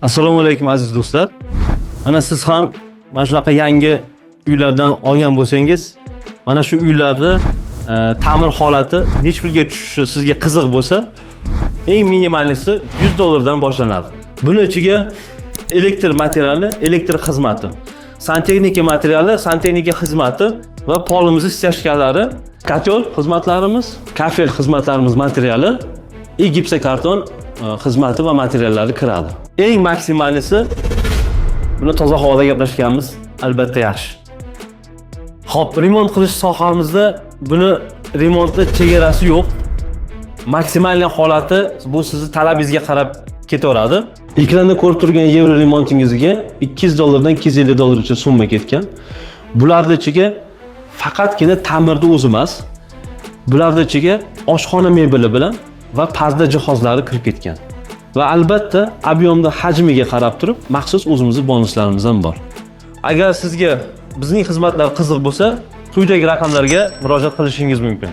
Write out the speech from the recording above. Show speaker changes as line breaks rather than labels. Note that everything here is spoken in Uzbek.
Assalomu alaykum, aziz do'stlar. Mana siz ham mana shunaqa yangi uylardan olgan bo'lsangiz, mana shu uylarni ta'mir holati necha pulga tushishi sizga qiziq bo'lsa, eng минимальный si 100 dollardan boshlanadi. Buni ichiga elektr materiali, elektr xizmati, santexnika materiali, santexnika xizmati va polimizni стяжка lari, котёл xizmatlarimiz, kafel xizmatlarimiz materiali и gipsokarton xizmati va materiallari kiradi. Eng максимальный si, buni toza havoda gaplashganmiz, albatta yaxshi. Xo'p, remont qilish sohamizda buni remontni chegarasi yo'q. Maksimal holati bu sizni talabingizga qarab ketaveradi. Ekranda ko'rib turgan yevro remontingizga 200 dollardan 250 dollargacha summa ketgan. Bularni ichiga faqatgina ta'mirni o'zi emas, bularni ichiga oshxona mebeli bilan va parda jihozlari kirib ketgan. Va albatta объём da hajmiga qarab turib, maxsus o'zimizni bonuslarimiz ham bor. Agar sizga bizning xizmatlar qiziq bo'lsa, quyidagi raqamlarga murojaat qilishingiz mumkin.